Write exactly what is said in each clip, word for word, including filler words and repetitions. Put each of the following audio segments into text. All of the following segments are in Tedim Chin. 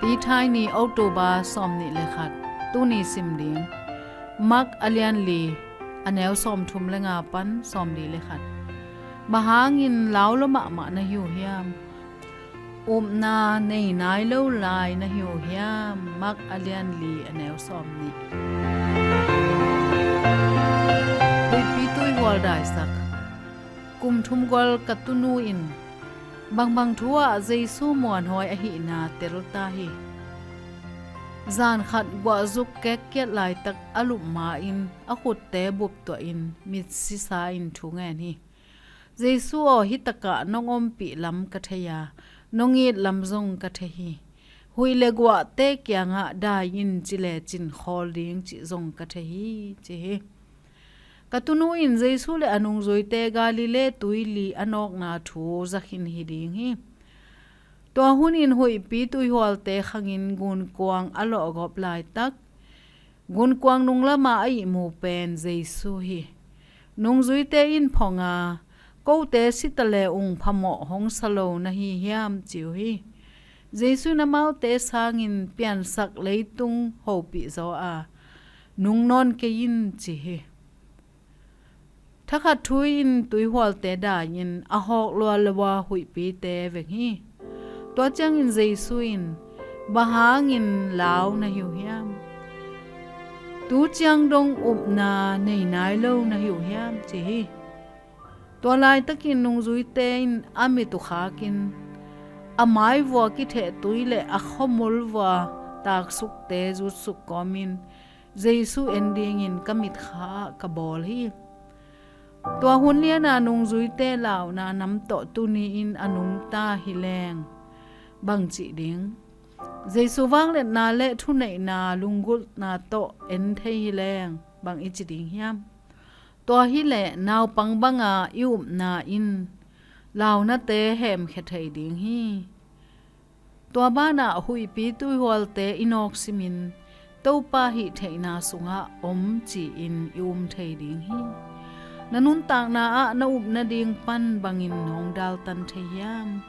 Pithai ni, October sawmnih le khat. Tuni sim ding, Mark a lian li, a neu sawmthum le nga pan sawmli le khat. Bang hangin lau lua mahmah na hi uh hiam? Upna nei nai lo lai na hi uh hiam? Mark a lian li, a neu sawmnih. Huihpi tuihual daisak. Kum thum gual ka tunu in bangbang thu ah Jesu muanhuai ahihna tel ta hi. Zan khat guahzuk kekkiat laitak a lup ma-in a khutte buptuahin mitsisa-in thu ngen hi. Jesu aw, hih takah nong ompih lam ka thei a, nong it lam zong ka thei hi. Huih le guahte kiangah dai in ci lecin khawl ding cih zong ka thei hi, ci hi. Ka tunu in Jesu le a nungzuite Galilee tuili a nawkna thu za khin hi ding hi. Tua hunin huihpi tuihualte khangin gunkuang a lawhgawp laitak, gunkuang nung lama a ihmu pen Jesu hi. Nungzuite in phong a, "Kote si ta le ung phamawh hong sa lo na hi hiam?" ci uh hi. Jesu in amaute sangin piansak leitung hopih zaw a, "Nung nawn kei in," ci hi. Thakhat thu in tuihualte dai-in a hawk lua lua huihpite veng hi. Tua ciangin Jesu in, "Bang hangin lau na hi uh hiam? Tu ciang dong upna nei nai lo na hi uh hiam?" ci hi. Tua laitakin nungzuite in a mit uh khakin, a maivua kitheh tui le a khuamul vua taksukte zutsuk kawmin, Jesu en dingin ka mitkha ah ka bawl hi. Tua hun liana nungzuite launa nam tawh tuni-in a nungta hi leng bang cih ding? Jesu vangliatna le thuneihna lunggulhna tawh en thei hi leng bang i ci ding hiam? Tua hileh naupang banga i upna in launate hemkhia thei ding hi. Tua banah huihpi tuihualte i nawk simin Topa hih theihna sungah om ci-in i um thei ding hi. Na nuntakna ah na up nading pan bangin hong daltan thei hiam?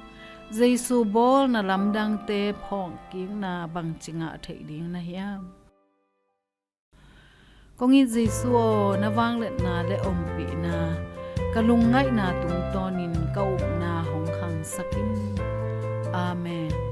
Jesu bawlna lamdangte phawkkikna bangci ngah theih ding na hiam? Kong it Jesu aw, na vangliatna le ompihna ka lungngaihna tungtawnin ka upna hong khangsak in. Amen.